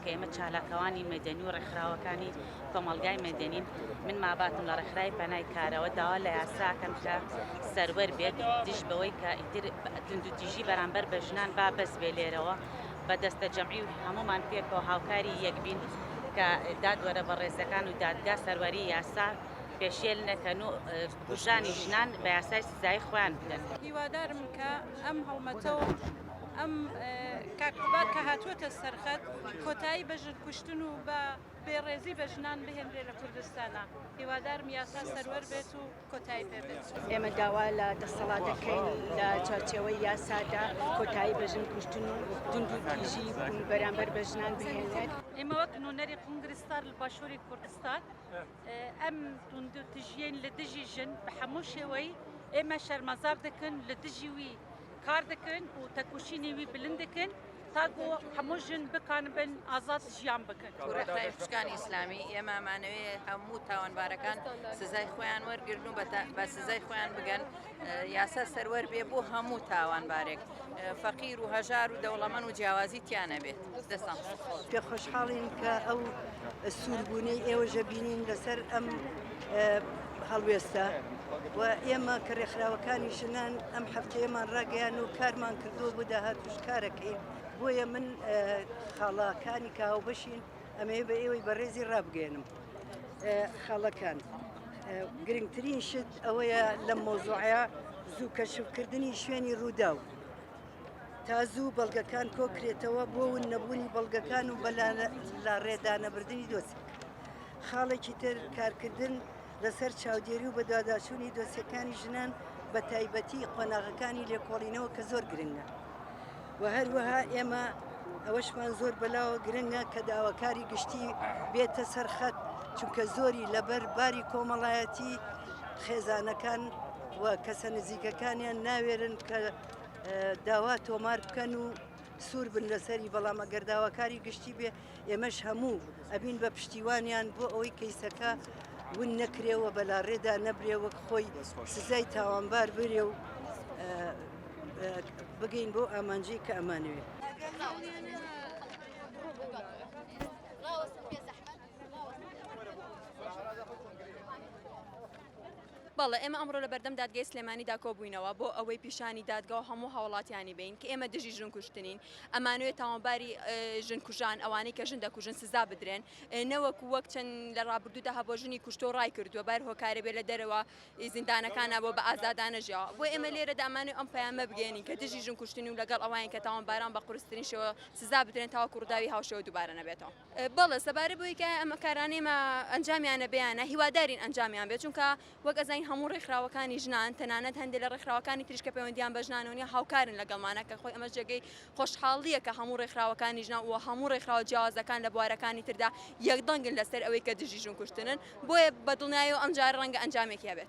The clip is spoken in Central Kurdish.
کە ئێمە چالاکەوانی مەدەنی و ڕێکخراوەکانی کۆمەڵگای مەدەنین، من ماباتم لە ڕێکخراوی پەنای کارەوە داوا لە یاسا ئەکەم کە سەروەر بێت دژ بەوەی کە ئیتر توندوتیژی بەرامبەر بە ژنان با بەس بێ لێرەوە بە دەستەجەمعی و هەموومان پێکەوە هاوکاری یەک بین کە دادوەرە بەڕێزەکان و دادگا سەروەری یاسا پێشێل نەکەن و بکوژانی ژنان بە یاسای سزایی خۆیان بدەن. هیوادارم کە ئەم هەڵمەتە و ئەم کاک قوباد کە هاتووەتە سەرخەت کۆتایی بە ژن کوشتن و بە بێڕێزی بە ژنان بهێنرێ لە کوردستانا. هیوادارم یاسا سەروەر بێت و کۆتایی پێ بێت. ئێمە داوا لە دەسەڵات دەکەین لە چوارچێوەی یاسادا کۆتایی بە ژن کوشتن و توندوتیژی بەرامبەر بە ژنان بهێنێت. ئێمە وەک نوێنەری کۆنگرە ستار لە باشووری کوردستان ئەم توندوتیژیەین لە دژی ژن بە هەموو شێوەی ئێمە شەرمەزار دەکەن، لە دژی وی کار دەکەن و تەکوشینی وی بلند دەکەن تاکو هەموو ژن بکانبن ئازاد ژیان بکەن. ڕێکخراوی خوشکانی ئیسلامی، ئێمە ئەمانەوێ هەموو تاوانبارەکان سزای خۆیان وەرگرن و بە سزای خۆیان بگەن، یاسا سەروەر بێ بۆ هەموو تاوانبارێک، فەقیر و هەژار و دەوڵەمەن و جیاوازی تیا نەبێت. دەستان خۆش. پێ خۆشحاڵین کە ئەو سووربوونەی ئێوەشە بینین لەسەر ئەم هەڵوێستە و ئێمە کە ڕێکخراوەکانی ژنان ئەم هەفتەیەمان ڕاگەیان و کارمان کردووە بۆ داهاتوش کارەکەین بۆیە من خاڵەکانی کە هاوبەشین ئەمەوێ بە ئێوەی بەڕێزی ڕابگەێنم خاڵەکان گرنگترین شت ئەوەیە لەم مۆزوعەیە زوو کەشفکردنی شوێنی ڕووداو تا زوو بەڵگەکان کۆکرێتەوە بۆ ون نەبوونی بەڵگەکان و بە لاڕێدانەبردنی دۆسیەکە. خاڵێکی تر کارکردن لەسەر چاودێری و بەدواداچوونی دۆسیەکانی ژنان بە تایبەتی قۆناغەکانی لێکۆڵینەوە کە زۆر گرنگە و هەروەها ئێمە ئەوەشمان زۆر بەلاوە گرنگە کە داواکاری گشتی بێتە سەر خەت چونکە زۆری لەبەر باری کۆمەڵایەتی خێزانەکان و کەسە نزیکەکانیان ناوێرن کە داوا تۆمار بکەن و سوور بن لەسەری بەڵام ئەگەر داواکاری گشتی بێ ئێمەش هەموو ئەبین بە پشتیوانیان بۆ ئەوەی کەیسەکە ون نەکرێ و بەلاڕێدا نەبرێ وەک خۆی سزای تاوانبار برێ و بگەین بۆ ئامانجی کە ئەمانەوێ. بەڵێ ئێمە ئەمڕۆ لە بەردەم دادگای سلێمانیدا کۆبووینەوە بۆ ئەوەی پیشانی دادگا و هەموو هاوڵاتیانی بین کە ئێمە دژی ژن کوشتنین ئەمانوێت تاوانباری ژن کوژان ئەوانەی کە ژن دەکوژن سزا بدرێن نەوەکو وەک چەند لە ڕابردوودا هەبووە ژنی کوشتۆ ڕای کردووە بار هۆکارە بێ لە دەرەوە زیندانەکانە بۆ بە ئازادانە ژیاوە بۆ ئێمە لێرەدا ئەمانوێت ئەم پەیامە بگەێنین کە دژی ژن کوشتن و لەگەڵ ئەوەین کە تاوانباران بە قورسترین شێوە سزا بدرێن تاوەکو ڕووداوی هاوشێوە دووبارە نەبێتەوە. بەڵێ سەبارەت بەوەی کە ئەم کارانەی ئێمە ئەنجامیان نەبێ یان نا هیوادارین ئەنجامیان بێت چونکە وەک ئەزانین هەموو ڕێکخراوەکانی ژنان تەنانەت هەندێک لە ڕێکخراوەکانی تریش کە پەیوەندیان بە ژنانەوە نییە هاوکارن لەگەڵمانە کە خۆی ئەمەش جێگەی خۆشحاڵییە کە هەموو ڕێکخراوەکانی ژنان و هەموو ڕێکخراوە جیاوازەکان لە بوارەکانی تردا یەکدەنگن لەسەر ئەوەی کە دژی ژن کوشتنن بۆیە بە دڵنیاییەوە ئەمجارە ڕەنگە ئەنجامێکی هەبێت.